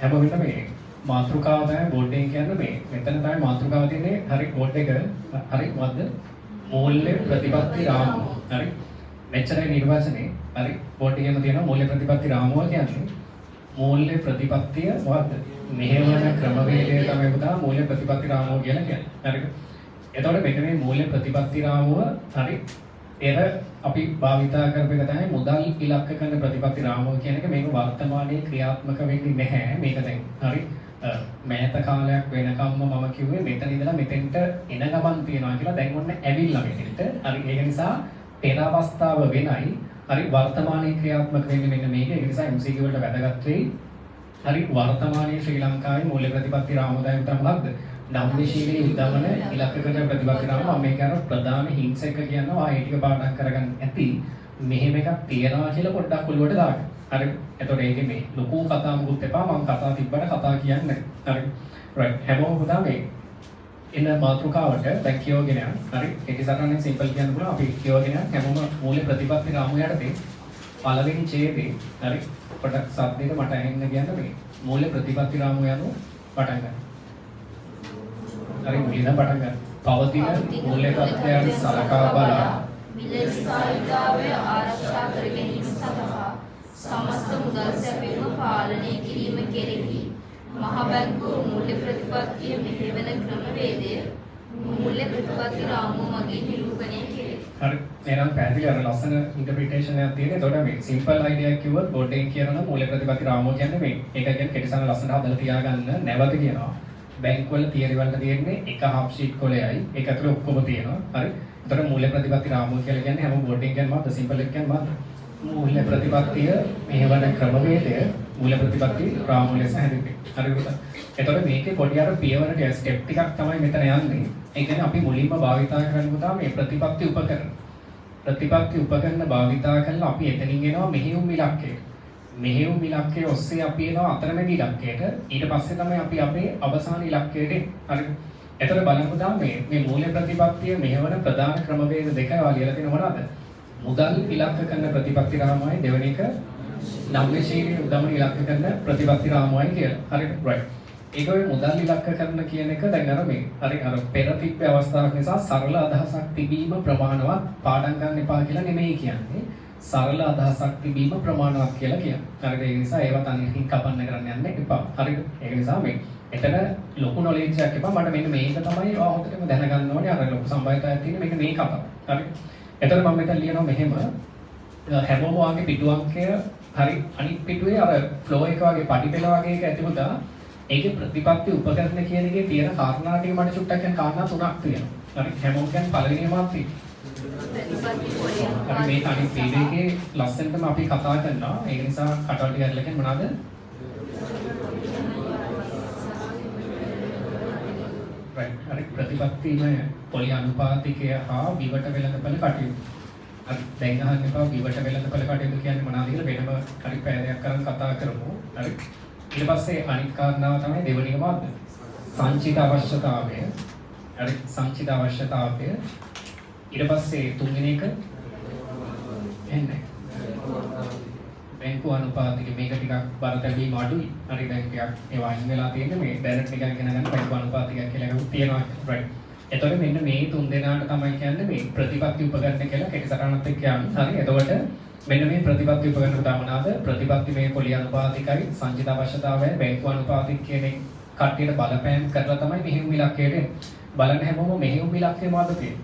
හැම වෙලේම මේ මාතෘකාව තමයි බෝඩ් එකෙන් කියන්නේ. මේ මෙතන තමයි මාතෘකාව තියෙන්නේ. හරි, බෝඩ් එක හරි, මොකද්ද? මූල්‍ය ප්‍රතිපත්ති රාමුව. හරි, මෙච්චරයි නිර්වචනේ. හරි, බෝඩ් එකේම තියෙනවා මූල්‍ය ප්‍රතිපත්ති රාමුව කියන්නේ මූල්‍ය ප්‍රතිපත්තිය මොකද්ද? මෙහෙවන ක්‍රමවේදය තමයි පුතා මූල්‍ය ප්‍රතිපත්ති රාමුව කියලා කියන්නේ. හරිද? එතකොට මෙන්න මේ මූල්‍ය ප්‍රතිපත්ති රාමුව, හරි, පෙර අපි භාවිතා කරපු එක තමයි මුදල් ඉලක්ක කරන ප්‍රතිපත්ති රාමුව කියන එක. මේක වර්තමානයේ ක්‍රියාත්මක වෙන්නේ නැහැ. මේක දැන් හරි මෑත කාලයක් වෙනකම්ම මම කිව්වේ මෙතන ඉඳලා මෙතෙන්ට එන ගමන් තියනවා කියලා. දැන් ඔන්න ඇවිල්ලා මෙතෙන්ට. හරි, ඒක නිසා පෙර අවස්ථාව වෙනයි. හරි, වර්තමානයේ ක්‍රියාත්මක වෙන්නේ මෙන්න මේක. ඒක නිසා MCQ වලට වැදගත් වෙයි. හරි, වර්තමානයේ ශ්‍රී ලංකාවේ මූල්‍ය ප්‍රතිපත්ති රාමුව තමයි මොකක්ද? නම්‍යශීලී උද්දමන ඉලක්ක කරන ප්‍රතිපත්ති රාමුව. මම මේක අර ප්‍රධාන හින්ට්ස් එක කියනවා. ඒ ටික පාඩම් කරගන්න ඇති. මෙහෙම එකක් තියනවා කියලා පොඩ්ඩක් ඔළුවට දාගන්න. හරි. එතකොට ඒකේ මේ ලොකු කතා මුකුත් එපා. මම කතා තිබ්බට කතා කියන්නේ නැහැ. හරි. රයිට්. හැමෝම පුතා මේ එන මාතෘකාවට දැන් කියවගෙන යන්න. හරි. ඒක සරලව සිම්පල් කියන්න පුළුවන්. අපි කියවගෙන යන්න. හැමෝම මූල්‍ය ප්‍රතිපත්ති රාමුව යටතේ පළවෙනි ඡේදේ, හරි, පොඩක් සද්දේට මට ඇහෙන්න කියන්න මේ මූල්‍ය ප්‍රතිපත්ති රාමුව යනු පටන් ගන්න. හරි, මුලින්ම පටන් ගන්න. පවතින මූල්‍ය තත්ත්වයන් සලකා බලා මිල ස්ථායීතාවය ආරක්ෂා කර ගැනීම සඳහා සමස්ත මුදල් සැපයීම පාලනය කිරීම කෙරෙහි මහ බැංකුව මූල්‍ය ප්‍රතිපත්තිය මෙහෙවන ක්‍රමවේදය මූල්‍ය ප්‍රතිපත්ති රාමුව මගින් නිරූපණය කෙරේ. හරි, එහෙනම් පැහැදිලි අර ලස්සන ඉන්ටර්ප්‍රිටේෂන් එකක් තියෙන. එතකොට මේ සිම්පල් අයිඩියා එකක් කිව්වොත් බෝඩ් එකෙන් කියනවා නම් මූල්‍ය ප්‍රතිපත්ති රාමුව කියන්නේ මේ ඒක කියන්නේ කෙටිසන ලස්සනට හදලා තියාගන්න. නැවත කියනවා. බැංක් වල තියරි වලට තියෙන්නේ එක හාෆ් ෂීට් කොලයයි. ඒක ඇතුලේ ඔක්කොම තියෙනවා. හරි. එතකොට මූල්‍ය ප්‍රතිපත්ති රාමුව කියලා කියන්නේ හැම බෝඩ් එකෙන් කියන්නේ මොකද්ද? සිම්පල් එක කියන්නේ මොකද්ද? මූල්‍ය ප්‍රතිපත්තිය මෙහෙවන ක්‍රමවේදය මූල්‍ය ප්‍රතිපත්ති රාමුව ලෙස හැඳින්වේ. හරි පුතා. එතකොට මේකේ පොඩි අර පියවර ටික, ස්ටෙප් ටිකක් තමයි මෙතන යන්නේ. ඒ කියන්නේ අපි මුලින්ම භාවිතා කරන්න පුතා මේ ප්‍රතිපත්ති උපකරණ. ප්‍රතිපත්ති උපකරණ භාවිතා කරලා අපි එතනින් එනවා මෙහෙයුම් ඉලක්කයට. මෙහෙයුම් ඉලක්කය ඔස්සේ අපි එනවා අතරමැදි ඉලක්කයට. ඊට පස්සේ තමයි අපි අපේ අවසාන ඉලක්කයට එන්නේ. හරි. එතකොට බලමු පුතා මේ මේ මූල්‍ය ප්‍රතිපත්තිය මෙහෙවන ප්‍රධාන ක්‍රමවේද දෙකයි ඔයා ලියලා තියෙන මොනවාද? මුදල් ඉලක්ක කරන ප්‍රතිපත්ති රාමුවයි, දෙවෙනි එක නම්‍යශීලී උද්දමන ඉලක්ක කරන ප්‍රතිපත්ති රාමුවයි කියලා. හරිද? රයිට්. ඒක ඔය මුදල් ඉලක්ක කරන කියන එක දැන් අර මේ හරි අර පෙර තිබ්බ අවස්ථාවක් නිසා සරල අදහසක් තිබීම ප්‍රමාණවත්, පාඩම් ගන්න එපා කියලා නෙමෙයි කියන්නේ. සරල අදහසක් තිබීම ප්‍රමාණවත් කියලා කියන්නේ. හරිද? ඒ නිසා ඒවා තනියකින් කපන්න කරන්න යන්න එපා. හරිද? ඒක නිසා මේ එතන ලොකු නොලෙජ් එකක් එපා. මට මෙන්න මේක තමයි ඔයා හොඳටම දැනගන්න ඕනේ. අර ලොකු සම්බන්ධතාවයක් තියෙන මෙන්න මේ කතාව. හරි. එතකොට මම මෙතන ලියනවා මෙහෙම, හැමෝම වාගේ පිටු අංකය, හරි, අනිත් පිටුවේ අර ෆ්ලෝ එක වගේ පඩි පෙළ වගේ එක ඇති පුතා. ඒකේ ප්‍රතිපත්ති උපකරණ කියන එකේ තියෙන කාරණා ටික මට චුට්ටක් කියන්න. කාරණා තුනක් තියෙනවා. හරි, හැමෝම කියන්නේ පළවෙනි එක මාත් ප්‍රතිපත්ති පොලි හරි, මේක අනිත් වීඩියෝ එකේ ලස්සනටම අපි කතා කරනවා. ඒක නිසා කටවල් ටික අරලා කියන්නේ මොනවාද? රයිට්. හරි, ප්‍රතිපත්තිමය පොලි අනුපාතිකය හා විවට වෙළඳපළ කටයුතු. හරි, දැන් අහන්න එපා විවට වෙළඳපළ කටයුතු කියන්නේ මොනවද කියලා. වෙනම හරි පැය දෙකක් කරන් කතා කරමු. හරි. ඊට පස්සේ අනිත් කාරණාව තමයි දෙවෙනි එක මොකද්ද? සංචිත අවශ්‍යතාවය. හරි, සංචිත අවශ්‍යතාවය. ඊට පස්සේ තුන්වෙනි එක එන්නේ බැංකු අනුපාතික. මේක ටිකක් බර තැබීම අඩුයි. හරි, දැන් ටිකක් ඒවා අයින් වෙලා තියෙන්නේ. මේ දැනට නිකන් ඉගෙන ගන්න බැංකු අනුපාතිකයක් කියලා එකක් තියෙනවා. රයිට්. එතකොට මෙන්න මේ තුන් දෙනාට තමයි කියන්නේ මේ ප්‍රතිපත්ති උපකරණ කියලා කෙටි සටහනත් එක්ක යන්නේ. හරි. එතකොට මෙන්න මේ ප්‍රතිපත්ති උපකරණ පුතා මොනවාද? ප්‍රතිපත්ති මේ පොලි අනුපාතිකයි, සංචිත අවශ්‍යතාවයයි, බැංකු අනුපාතික කියන කට්ටියට බලපෑම් කරලා තමයි මෙහෙයුම් ඉලක්කයට එන්නේ. බලන්න හැමෝම මෙහෙයුම් ඉලක්කය මොකද්ද තියෙන්නේ?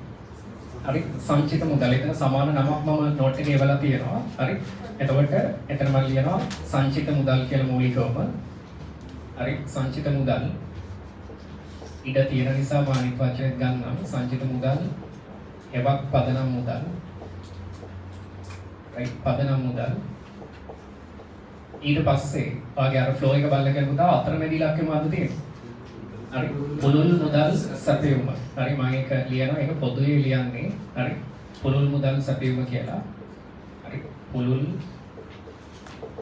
හරි, සංචිත මුදල්. එතන සමාන නමක් මම නෝට් එකේ එවලා තියෙනවා. හරි. එතකොට එතන මම ලියනවා සංචිත මුදල් කියලා මූලිකවම. හරි, සංචිත මුදල් ඉඩ තියෙන නිසා මම අනිත් වචනේත් ගන්නම්. සංචිත මුදල් එවක් පදනම් මුදල්. රයිට්, පදනම් මුදල්. ඊට පස්සේ ඔයාගේ අර ෆ්ලෝ එක බලලා කියන්න පුතා අතරමැදි ඉලක්කය මොකද්ද තියෙන්නේ? හරි, පුළුල් මුදල් සැපයුම. හරි, මම ඒක ලියනවා. ඒක පොදුවේ ලියන්නේ. හරි, පුළුල් මුදල් සැපයුම කියලා. හරි, පුළුල්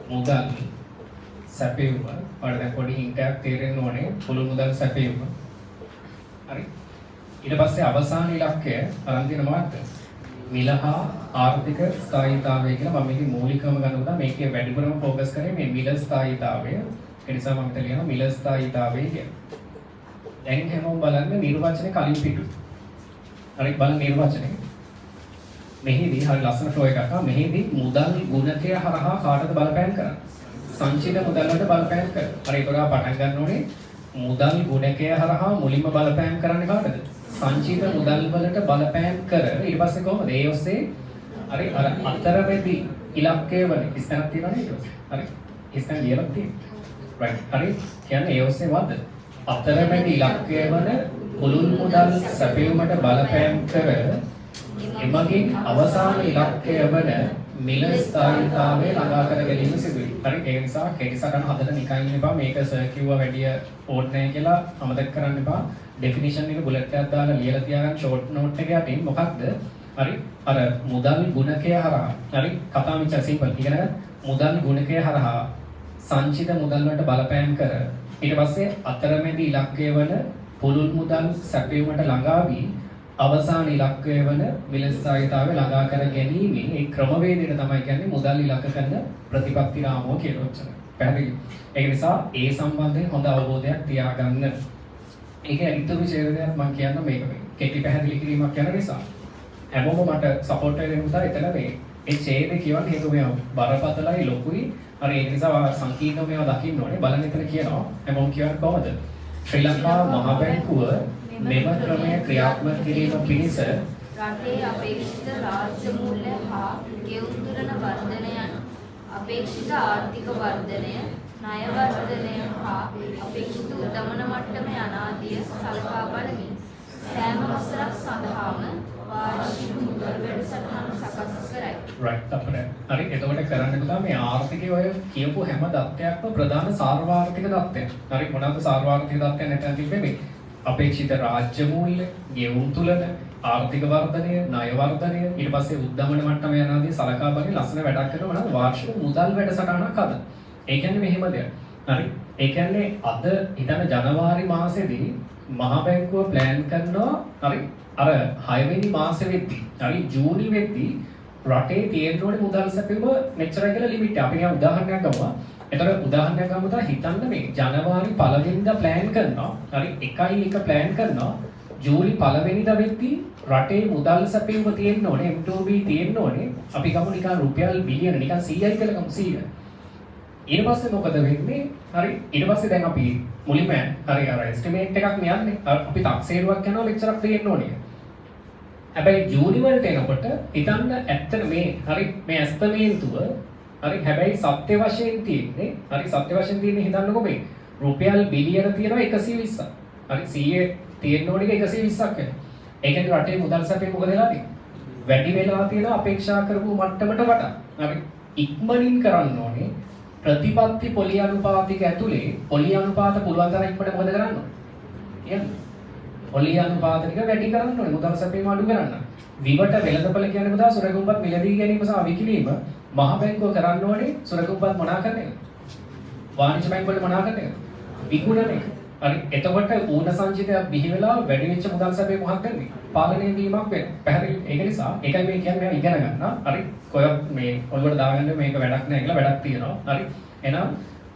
මුදල් සැපයුම. ඔයාලට දැන් පොඩි හින්ට් එකක් තේරෙන්න ඕනේ පුළුල් මුදල් සැපයුම. හරි, ඊට පස්සේ අවසාන ඉලක්කය අරන් තියෙන මොකක්ද? මිල හා ආර්ථික ස්ථායීතාවය කියලා. මම මේකේ මූලිකවම ගන්නකොට මේකේ වැඩිපුරම ෆෝකස් කරේ මේ මිල ස්ථායීතාවය. ඒ නිසා මම මෙතන ලියනවා මිල ස්ථායීතාවය කියලා. දැන් හැමෝම බලන්න නිර්වචන කලින් පිටු. හරි, බලන්න නිර්වචනය. මෙහිදී හරි ලස්සන ෆ්ලෝ එකක් ආ. මෙහිදී මුදල් ගුණකය හරහා කාටද බලපෑම් කරන්නේ? සංචිත මුදල් වලට බලපෑම් කරනවා. හරි, ඒතකොට පටන් ගන්න ඕනේ මුදල් ගුණකය හරහා මුලින්ම බලපෑම් කරන්නේ කාටද? සංචිත මුදල් වලට බලපෑම් කර ඊට පස්සේ කොහොමද? ඒ ඔස්සේ හරි අර අතරමැදි ඉලක්කය වල හිස්තැනක් තියෙනවා නේද? හරි. හිස්තැන ලියලා තියෙනවා. රයිට්. හරි. කියන්නේ ඒ ඔස්සේ වද අතරමැදි ඉලක්කය වන පුළුල් මුදල් සැපයුමට බලපෑම් කර එමගින් අවසාන ඉලක්කය වන මිල ස්ථායීතාවය ළඟා කර ගැනීම සිදුවේ. හරි, ඒ නිසා කෙටි සටහන හදලා නිකන් ඉන්න එපා. මේක සර් කිව්වා වැඩිය ඕනේ නැහැ කියලා අමතක කරන්න එපා. ඩෙෆිනිෂන් එක බුලට් එකක් දාලා ලියලා තියාගන්න ෂෝට් නෝට් එක යටින්. මොකක්ද? හරි, අර මුදල් ගුණකය හරහා, හරි, කතාව මෙච්චර සිම්පල්. ඉගෙන ගන්න. මුදල් ගුණකය හරහා සංචිත මුදල් වලට බලපෑම් කර ඊට පස්සේ අතරමැදි ඉලක්කය වන පුළුල් මුදල් සැපයුමට ළඟා වී අවසාන ඉලක්කය වන මිල ස්ථායීතාවය ළඟා කර ගැනීමේ ඒ ක්‍රමවේදයට තමයි කියන්නේ මුදල් ඉලක්ක කරන ප්‍රතිපත්ති රාමුව කියලා ඔච්චර. පැහැදිලි? ඒක නිසා ඒ සම්බන්ධයෙන් හොඳ අවබෝධයක් තියාගන්න. ඒක ඉතුරු ඡේදයක් මම කියන්න මේක මේ කෙටි පැහැදිලි කිරීමක් යන නිසා. හැමෝම මට සපෝට් එක දෙන්න උදා එතන මේ ඒ ඡේදේ කියවන්න හේතුව මේවා බරපතලයි, ලොකුයි. හරි, ඒක නිසා සංකීර්ණව මේවා දකින්න ඕනේ. බලන්න එතන කියනවා හැමෝම කියවන්නේ කොහොමද? ශ්‍රී ලංකා මහ බැංකුව මෙම ක්‍රමය ක්‍රියාත්මක කිරීම පිණිස රටේ අපේක්ෂිත රාජ්‍ය මූල්‍ය හා ගෙවුම් තුලන වර්ධනයන්, අපේක්ෂිත ආර්ථික වර්ධනය, ණය වර්ධනය හා අපේක්ෂිත උද්දමන මට්ටම යනාදිය සලකා බලමින් සෑම වසරක් සඳහාම වාර්ෂික මුදල් වැඩසටහන් සකස් කරයි. රයිට්, අපිට හරි. එතකොට කරන්න පුතා මේ ආර්ථිකයේ ඔය කියපු හැම දත්තයක්ම ප්‍රධාන සාර්වාර්ථික දත්තයක්. හරි, මොනවාද සාර්වාර්ථික දත්තයන් නැත්නම් තිබ්බේ? මේ අපේක්ෂිත රාජ්‍ය මූල්‍ය, ගෙවුම් තුලන, ආර්ථික වර්ධනය, ණය වර්ධනය, ඊට පස්සේ උද්දමන මට්ටම යන ආදී සලකා බලමින් ලස්සන වැඩක් කරනවා. මොනවාද? වාර්ෂික මුදල් වැඩසටහනක් හදන. ඒ කියන්නේ මෙහෙම දෙයක්. හරි. ඒ කියන්නේ අද හිතන්න ජනවාරි මාසෙදී මහ බැංකුව ප්ලෑන් කරනවා, හරි, අර 6 වෙනි මාසෙ වෙද්දි, හරි, ජූනි වෙද්දි රටේ තියෙන්න ඕනේ මුදල් සැපයුම මෙච්චරයි කියලා ලිමිට් එක. අපි නිකන් උදාහරණයක් ගමු. එතකොට උදාහරණයක් ගමු තා හිතන්න මේ ජනවාරි පළවෙනිදා ප්ලෑන් කරනවා. හරි, 1.1 ප්ලෑන් කරනවා. ජූලි පළවෙනිදා වෙද්දි රටේ මුදල් සැපයුම තියෙන්න ඕනේ, M2B තියෙන්න ඕනේ. අපි ගමු නිකන් රුපියල් බිලියන නිකන් 100යි කියලා ගමු, 100. ඊට පස්සේ මොකද වෙන්නේ? හරි, ඊට පස්සේ දැන් අපි මුලින්ම හරි අර එස්ටිමේට් එකක් නේ යන්නේ. අර අපි තක්සේරුවක් යනවා මෙච්චරක් තියෙන්න ඕනේ. හැබැයි ජූනි වලට එනකොට හිතන්න ඇත්තට මේ හරි මේ ඇස්තමේන්තුව, හරි, හැබැයි සත්‍ය වශයෙන් තියෙන්නේ, හරි, සත්‍ය වශයෙන් තියෙන්නේ හිතන්නකෝ මේ රුපියල් බිලියන තියෙනවා 120ක්. හරි, 100 තියෙන්න ඕන එක 120ක් වෙනවා. ඒ කියන්නේ රටේ මුදල් සැපයීම මොකද වෙලා තියෙන්නේ? වැඩි වෙලා තියෙන අපේක්ෂා කරපු මට්ටමට වඩා. හරි, ඉක්මනින් කරන්න ඕනේ ප්‍රතිපත්ති පොලි අනුපාතික ඇතුලේ පොලි අනුපාත පුළුවන් තරම් ඉක්මනට මොකද කරන්න ඕනේ? කියන්නේ පොලි අනුපාත ටික වැඩි කරන්න ඕනේ මුදල් සැපයීම අඩු කරන්න. විවට වෙළඳපළ කියන්නේ මුදල් සුරැකුම්පත් මිලදී ගැනීම සහ විකිණීම මහ බැංකුව කරන්න ඕනේ. සුරැකුම්පත් මොනා කරන එක? වාණිජ බැංකුව වල මොනා කරන එක? විකුණන එක. හරි, එතකොට ඌන සංචිතයක් බිහි වෙලා වැඩි වෙච්ච මුදල් සැපයීම මොකක්ද වෙන්නේ? පාලනය වීමක් වෙනවා. පැහැදිලි? ඒක නිසා ඒකයි මේ කියන්නේ මේවා ඉගෙන ගන්න. හරි, කොයත් මේ ඔළුවට දාගන්න මේක වැඩක් නෑ කියලා, වැඩක් තියෙනවා. හරි, එහෙනම්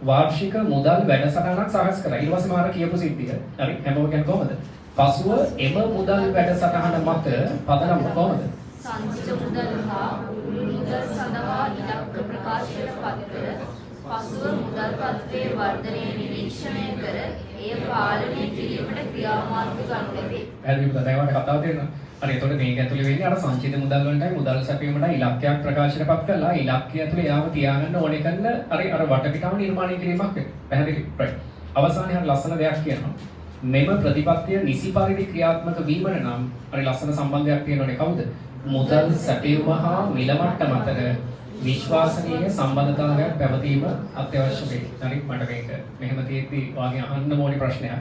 වාර්ෂික මුදල් වැඩසටහනක් සකස් කරා. ඊට පස්සේ මාර කියපු සිද්ධිය. හරි, හැමෝම කියන්නේ කොහොමද? පසුව එම මුදල් වැඩසටහන මත පදනම කොහොමද? සංචිත මුදල් හා පුළුල් මුදල් සඳහා ඉලක්ක ප්‍රකාශයට පත් කර පසුව මුදල් පත්‍රයේ වර්ධනය නිරීක්ෂණය කර එය පාලනය කිරීමට ක්‍රියාමාර්ග ගනු ලැබේ. පැහැදිලිව දැන් ඔයාලට කතාව තේරෙනවා. හරි, එතකොට මේක ඇතුලේ වෙන්නේ අර සංචිත මුදල් වලටයි මුදල් සැපයීමටයි ඉලක්කයක් ප්‍රකාශයට පත් කරලා ඉලක්කය ඇතුලේ යාව තියාගන්න ඕනේ කරන හරි අර වටපිටාව නිර්මාණය කිරීමක් වෙනවා. පැහැදිලි? රයිට්. අවසානයේ හරි ලස්සන දෙයක් කියනවා. මෙම ප්‍රතිපත්තිය නිසි පරිදි ක්‍රියාත්මක වීමට නම් හරි ලස්සන සම්බන්ධයක් තියෙනවනේ. කවුද? මුදල් සැපයීම හා මිල මට්ටම අතර විශ්වාසනීය සම්බන්ධතාවයක් පැවතීම අත්‍යවශ්‍ය වේ. හරි, මට මේක මෙහෙම තියෙද්දි ඔයාගෙන් අහන්න ඕනි ප්‍රශ්නයක්.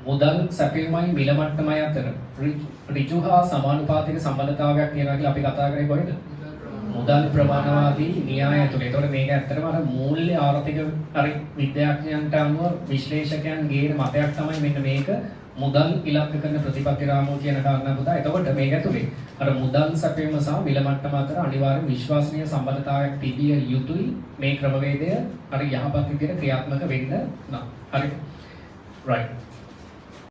මුදල් සැපයීමයි මිල මට්ටමයි අතර ඍජු හා සමානුපාතික සම්බන්ධතාවයක් තියෙනවා කියලා අපි කතා කරේ කොහෙද? මුදල් ප්‍රමාණවාදී න්‍යාය තුළ. ඒතකොට මේක ඇත්තටම අර මූල්‍ය ආර්ථික හරි විද්‍යාඥයන්ට අනුව විශ්ලේෂකයන් ගේන මතයක් තමයි මෙන්න මේක. මුදල් ඉලක්ක කරන ප්‍රතිපත්ති රාමුව කියන කාරණා පුතා. එතකොට මේක ඇතුලේ අර මුදල් සැපයීම සහ මිල මට්ටම අතර අනිවාර්ය විශ්වාසනීය සම්බන්ධතාවයක් තිබිය යුතුයි මේ ක්‍රමවේදය අර යහපත් විදිහට ක්‍රියාත්මක වෙන්න නම්. හරිද? Right.